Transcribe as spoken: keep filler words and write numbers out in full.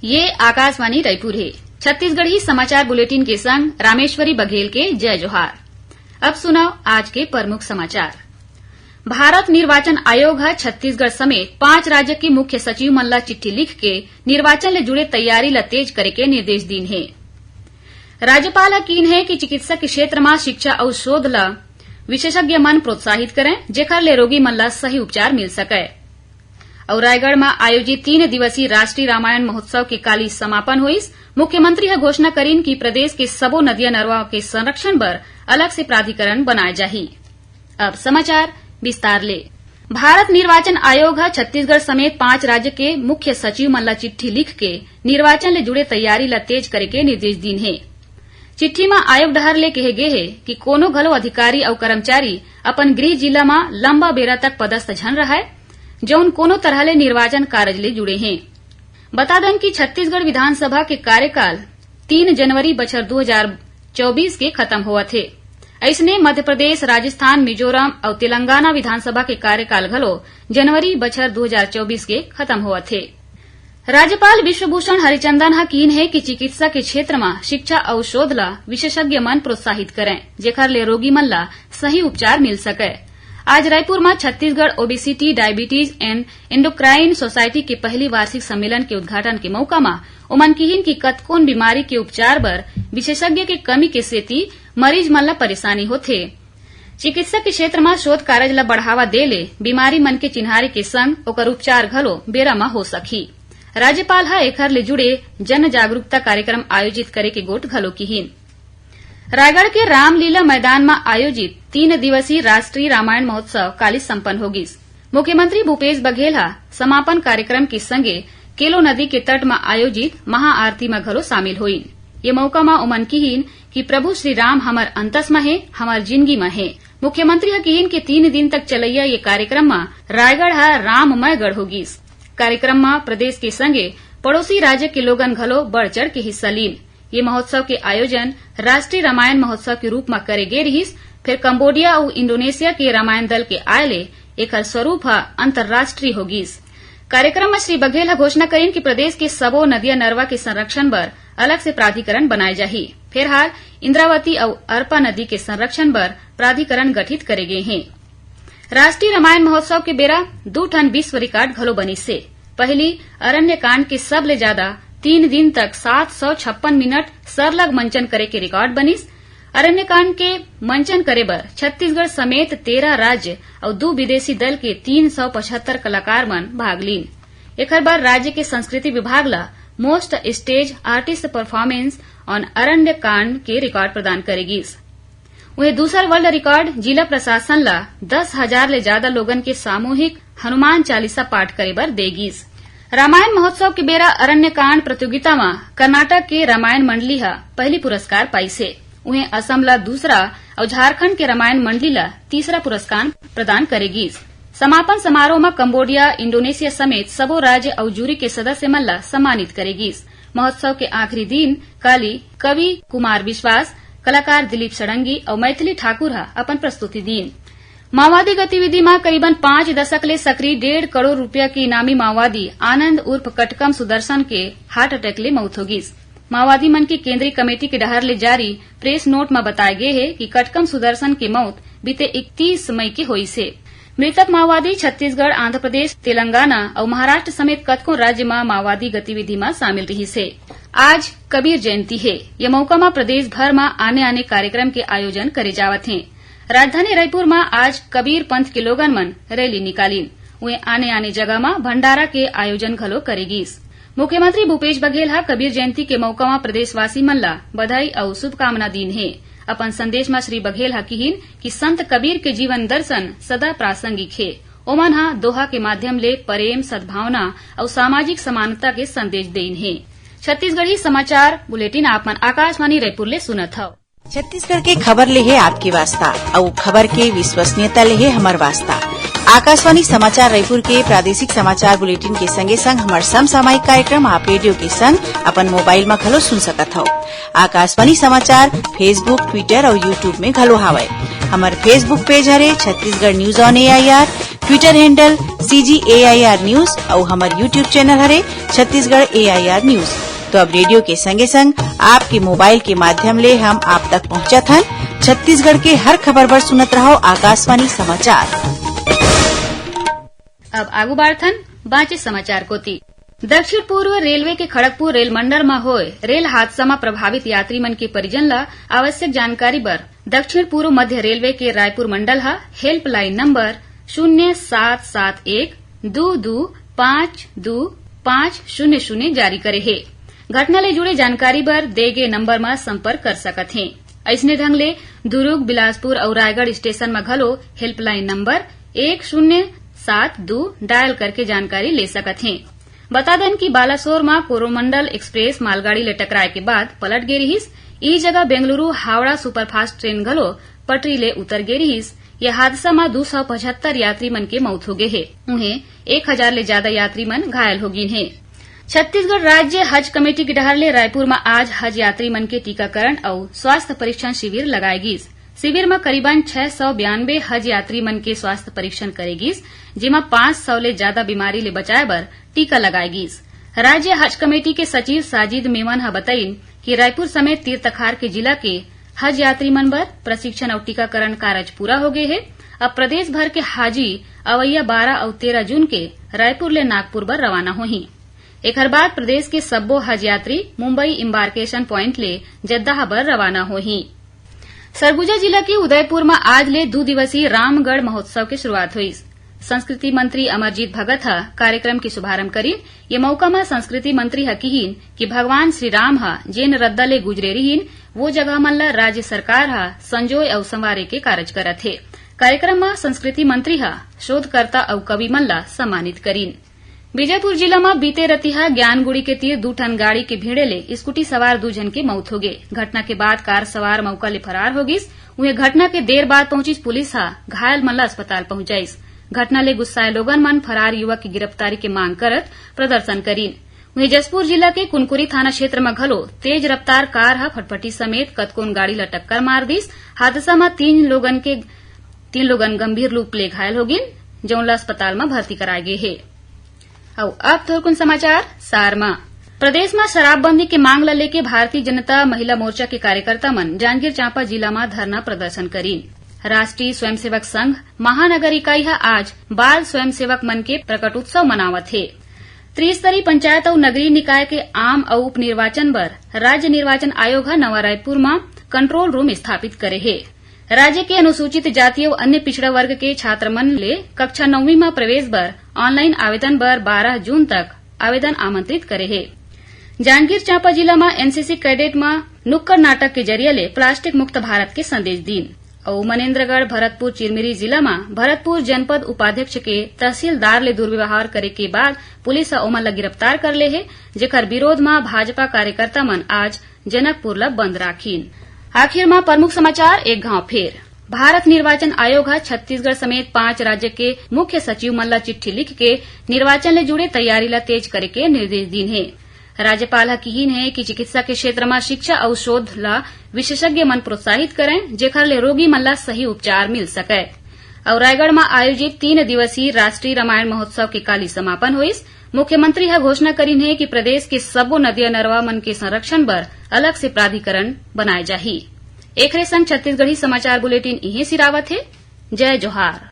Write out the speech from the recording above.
ये आकाशवाणी रायपुर हे। छत्तीसगढ़ी समाचार बुलेटिन के संग रामेश्वरी बघेल के जय जोहार। अब सुनव आज के प्रमुख समाचार। भारत निर्वाचन आयोग ह छत्तीसगढ़ समेत पांच राज्य के मुख्य सचिव मन ला चिट्ठी लिख के निर्वाचन ले जुड़े तैयारी ला तेज करे के निर्देश दीन हे। राज्यपाल ह कीन हे कि चिकित्सा के क्षेत्र म शिक्षा अउ शोध ला विशेषज्ञ मन प्रोत्साहित करें, जेकर ले रोगी मन ला सही उपचार मिल सके। अउ रायगढ़ म आयोजित तीन दिवसीय राष्ट्रीय रामायण महोत्सव के काली समापन होइस। मुख्यमंत्री ह घोषणा करिन कि प्रदेश के सबो नदिया नरवा के संरक्षण बर अलग से प्राधिकरण बनाए जाही। अब समाचार विस्तार ले। भारत निर्वाचन आयोग ह छत्तीसगढ़ समेत पांच राज्य के मुख्य सचिव मन ला चिट्ठी लिख के निर्वाचन ले जुड़े तैयारी ला तेज करे के निर्देश दीन हे। चिट्ठी म आयोग डहर ले कहे गे हे कि कोनो घलो अधिकारी अउ कर्मचारी अपन गृह जिला म लंबा बेरा तक पदस्थ झन रहय, जउन कोनो तरह ले निर्वाचन कारज ले जुड़े हें। बता दन कि छत्तीसगढ़ विधानसभा के कार्यकाल तीन जनवरी बछर दू हजार चौबीस के खत्म होवत हे। अइसने मध्य प्रदेश, राजस्थान, मिजोरम अउ तेलंगाना विधानसभा के कार्यकाल घलो जनवरी बछर दू हजार चौबीस के खत्म होवत हे। राज्यपाल विश्वभूषण हरिचंदन ह कीन हे कि चिकित्सा के क्षेत्र म शिक्षा अउ शोध ला विशेषज्ञ मन प्रोत्साहित करें, जेकर ले रोगी मन ला सही उपचार मिल सके। आज रायपुर म Chhattisgarh Obesity, Diabetes and Endocrine Society के पहली वार्षिक सम्मेलन के उद्घाटन के मौका म ओमन किहिन कि कतकोन बीमारी के उपचार बर विशेषज्ञ के कमी के सेती मरीज मन ला परेशानी होथे। चिकित्सा के क्षेत्र म शोध कारज ला बढ़ावा दे ले बीमारी मन के चिन्हारी के संग ओकर उपचार घलो बेरा म हो सकही। राज्यपाल ह एखर ले जुड़े जन जागरूकता कार्यक्रम आयोजित करे के गोठ घलो किहिन। रायगढ़ के रामलीला मैदान म आयोजित तीन दिवसीय राष्ट्रीय रामायण महोत्सव काली संपन्न होगिस। मुख्यमंत्री भूपेश बघेल ह समापन कार्यक्रम के संगे केलो नदी के तट म आयोजित महाआरती म घलो शामिल होइन। ये मौका म ओमन किहिन कि प्रभु श्री राम हमर अंतस म हे, हमर जिनगी म हे। मुख्यमंत्री ह किहिन कि तीन दिन तक चलइया ये कार्यक्रम म रायगढ़ ह राममय गढ़ होगिस। कार्यक्रम म प्रदेश के संगे पड़ोसी राज्य के लोगन घलो बढ़ चढ़ के हिस्सा लीन। ये महोत्सव के आयोजन राष्ट्रीय रामायण महोत्सव के रूप म करे गे रिहिस, फेर कंबोडिया अउ इंडोनेशिया के रामायण दल के आय ले एखर स्वरूप ह अंतर्राष्ट्रीय होगिस। कार्यक्रम म श्री बघेल ह घोषणा करिन कि प्रदेश के सबो नदिया नरवा के संरक्षण बर अलग से प्राधिकरण बनाए जाही। फेरहार इंद्रावती अउ अरपा नदी के संरक्षण बर प्राधिकरण गठित करे गे हे। राष्ट्रीय रामायण महोत्सव के बेरा दू ठन विश्व रिकॉर्ड घलो बनिस हे। पहिली, अरण्यकांड के सबले जादा तीन दिन तक सात सौ छप्पन मिनट सरलग मंचन करे के रिकॉर्ड बनिस। अरण्यकांड के मंचन करे बर छत्तीसगढ़ समेत तेरह राज्य अउ दू विदेशी दल के तीन सौ पचहत्तर कलाकार मन भाग लीन। एखर बर राज्य के संस्कृति विभाग ला Most Stage Artist Performance on Aranyakanda के रिकॉर्ड प्रदान करे गिस। उहें, दूसर वर्ल्ड रिकॉर्ड जिला प्रशासन ला दस हजार ले जादा लोगन के सामूहिक हनुमान चालीसा पाठ करे बर दे गिस। रामायण महोत्सव के बेरा अरण्यकांड प्रतियोगिता म कर्नाटक के रामायण मंडली ह पहिली पुरस्कार पाइस हे। उहें, असम ला दूसरा अउ झारखंड के रामायण मंडली ला तीसरा पुरस्कार प्रदान करे गिस। समापन समारोह म कंबोडिया, इंडोनेशिया समेत सबो राज्य अउ जूरी के सदस्य मन ला सम्मानित करे गिस। महोत्सव के आखिरी दिन काली कवि कुमार विश्वास, कलाकार दिलीप षडंगी अउ मैथिली ठाकुर ह अपन प्रस्तुति दीन। माओवादी गतिविधि म करीबन पांच दशक ले सक्रिय डेढ़ करोड़ रुपया के इनामी माओवादी आनंद उर्फ कटकम सुदर्शन के हार्ट अटैक ले मौत हो गिस। माओवादी मन के केंद्रीय कमेटी के डहर ले जारी प्रेस नोट म बताय गे हे कि कटकम सुदर्शन के मौत बीते इकतीस मई के होइस हे। मृतक माओवादी छत्तीसगढ़, आंध्र प्रदेश, तेलंगाना अउ महाराष्ट्र समेत कतको राज्य म माओवादी गतिविधि म शामिल रिहिस हे। आज कबीर जयंती हे। ये मौका म प्रदेश भर म आने-आने कार्यक्रम के आयोजन करे जावत हे। राजधानी रायपुर म आज कबीर पंथ के लोगन मन रैली निकालिन। उहें, आने-आने जगह म भंडारा के आयोजन घलो करे गिस। मुख्यमंत्री भूपेश बघेल ह कबीर जयंती के मौका म प्रदेशवासी मन ला बधाई अउ शुभकामना दीन हे। अपन संदेश म श्री बघेल ह किहिन कि संत कबीर के जीवन दर्शन सदा प्रासंगिक हे। ओमन ह दोहा के माध्यम ले परेम, सद्भावना अउ सामाजिक समानता के संदेश देइन हे। छत्तीसगढ़ी समाचार बुलेटिन आप मन आकाशवाणी रायपुर ले सुनत हव। छत्तीसगढ़ के खबर ले हे आपके वास्ता, अउ खबर के विश्वसनीयता ले हे हमर वास्ता। आकाशवाणी समाचार रायपुर के प्रादेशिक समाचार बुलेटिन के संगे संग हमर समसामयिक कार्यक्रम आप रेडियो के संग अपन मोबाइल म घलो सुन सकत हव। आकाशवाणी समाचार Facebook, Twitter अउ YouTube में घलो हावय। हमर Facebook पेज हरे Chhattisgarh News on A I R। Twitter handle C G A I R News अउ हमर YouTube channel हरे Chhattisgarh A I R News। तो अब रेडियो के संगे संग आपके मोबाइल के माध्यम ले हम आप तक पहुंचत हन। छत्तीसगढ़ के हर खबर बर सुनत रहव आकाशवाणी समाचार। अब आगू बाढ़थन बांचे समाचार कोति। दक्षिण पूर्व रेलवे के खड़गपुर रेल मंडल म होय रेल हादसा म प्रभावित यात्री मन के परिजन ल आवश्यक जानकारी बर दक्षिण पूर्व मध्य रेलवे के रायपुर मंडल ह हेल्पलाइन नंबर शून्य सात सात एक दू दू पाँच दू पाँच शून्य शून्य जारी करे हे। घटना ले जुड़े जानकारी बर दे गे नंबर म संपर्क कर सकत हे। अइसने ढंग ले दुरूग, बिलासपुर अउ रायगढ़ स्टेशन म घलो हेल्पलाइन नंबर एक शून्य सात दू डायल करके जानकारी ले सकत हे। बता देन कि बालासोर म कोरोमंडल एक्सप्रेस मालगाड़ी ले टकराए के बाद पलट गे रिहिस। इही जगह बेंगलुरु हावड़ा सुपरफास्ट ट्रेन घलो पटरी ले उतर गे रिहिस। यह हादसा म दू सौ पचहत्तर यात्री मन के मौत हो गे हे। उहें, एक हजार ले ज्यादा यात्री मन घायल हो गिन हे। छत्तीसगढ़ राज्य हज कमेटी के डहार ले रायपुर म आज हज यात्री मन के टीकाकरण अउ स्वास्थ्य परीक्षण शिविर लगाए गिस। शिविर म करीबन छह सौ बयानबे हज यात्री मन के स्वास्थ्य परीक्षण करे गिस, जेमा पाँच सौ ले ज्यादा बीमारी ले बचाए बर टीका लगाए गिस। राज्य हज कमेटी के सचिव साजिद मेमन ह बताइन कि रायपुर समेत तीर तखार के जिला के हज यात्री मन बर प्रशिक्षण अउ टीकाकरण कारज पूरा हो गे हे। अब प्रदेश भर के हाजी अवइया बारह अउ तेरह जून के रायपुर ले नागपुर बर रवाना होही। एखर बाद प्रदेश के सब्बो हज यात्री मुंबई embarkation point ले जद्दाह बर रवाना होही। सरगुजा जिला के उदयपुर म आज ले दू दिवसीय रामगढ़ महोत्सव के शुरुआत होइस। संस्कृति मंत्री अमरजीत भगत ह कार्यक्रम के शुभारंभ करिन। ये मौका म संस्कृति मंत्री ह किहिन कि भगवान श्री राम ह जेन रद्दा ले गुजरे रिहिन, वो जगह मन ल राज्य सरकार ह संजोए अउ संवारे के कारज करत हे। कार्यक्रम म संस्कृति मंत्री ह शोधकर्ता अउ कवि मन ल सम्मानित करिन। बीजापुर जिला म बीते रतिहा ज्ञानगुड़ी के तीर दू ठन गाड़ी के भिड़े ले स्कूटी सवार दू झन के मौत होगे। घटना के बाद कार सवार मौका ले फरार हो गिस। उहें, घटना के देर बाद पहुंचिस पुलिस ह घायल मन ल अस्पताल पहुंचाइस। घटना ले गुस्साए लोगन मन फरार युवक के गिरफ्तारी के मांग करत प्रदर्शन करिन। उहें, जशपुर जिला के कुनकुरी थाना क्षेत्र म घलो तेज रफ्तार कार ह फटफटी समेत कतकोन गाड़ी ल टक्कर मार दिस। हादसा म तीन लोगन के, तीन लोगन गंभीर रूप ले घायल हो गिन, जउन ल अस्पताल म भर्ती कराए गे हे। अउ अब थोरकुन समाचार सार म। प्रदेश म शराबबंदी के मांग ल लेके भारतीय जनता महिला मोर्चा के कार्यकर्ता मन जांजगीर चांपा जिला म धरना प्रदर्शन करिन। राष्ट्रीय स्वयंसेवक संघ महानगर इकाई ह आज बाल स्वयंसेवक मन के प्रकट उत्सव मनावत हे। त्रिस्तरीय पंचायत अउ नगरीय निकाय के आम अउ उपनिर्वाचन बर राज्य निर्वाचन आयोग ह नवा रायपुर म कंट्रोल रूम स्थापित करे हे। राज्य के अनुसूचित जाति अउ अन्य पिछड़ा वर्ग के छात्र मन ले कक्षा नौवीं म प्रवेश बर ऑनलाइन आवेदन बर बारह जून तक आवेदन आमंत्रित करे हे। जांजगीर चांपा जिला म एनसीसी कैडेट म नुक्कड़ नाटक के जरिए ले प्लास्टिक मुक्त भारत के संदेश दीन। अउ मनेन्द्रगढ़ भरतपुर चिरमिरी जिला म भरतपुर जनपद उपाध्यक्ष के तहसीलदार ले दुर्व्यवहार करे के बाद पुलिस ह ओमन ल गिरफ्तार कर ले हे, जेकर विरोध म भाजपा कार्यकर्ता मन आज जनकपुर ल बंद राखिन। आखिर म प्रमुख समाचार एक घाव फेर। भारत निर्वाचन आयोग ह छत्तीसगढ़ समेत पांच राज्य के मुख्य सचिव मन ल चिट्ठी लिख के निर्वाचन ले जुड़े तैयारी ल तेज करे के निर्देश दीन हे। राज्यपाल ह किहीन हे कि चिकित्सा के क्षेत्र म शिक्षा अउ शोध ल विशेषज्ञ मन प्रोत्साहित करय, जेखर ले रोगी मन ल सही उपचार मिल सकय। अउ रायगढ़ म आयोजित तीन दिवसीय राष्ट्रीय रामायण महोत्सव के काली समापन होइस। मुख्यमंत्री ह घोषणा करिन हे कि प्रदेश के सब्बो नदिया नरवा मन के संरक्षण बर अलग से प्राधिकरण बनाए जाही। एखरे संग छत्तीसगढ़ी समाचार बुलेटिन इहें सिरावत हे। जय जोहार।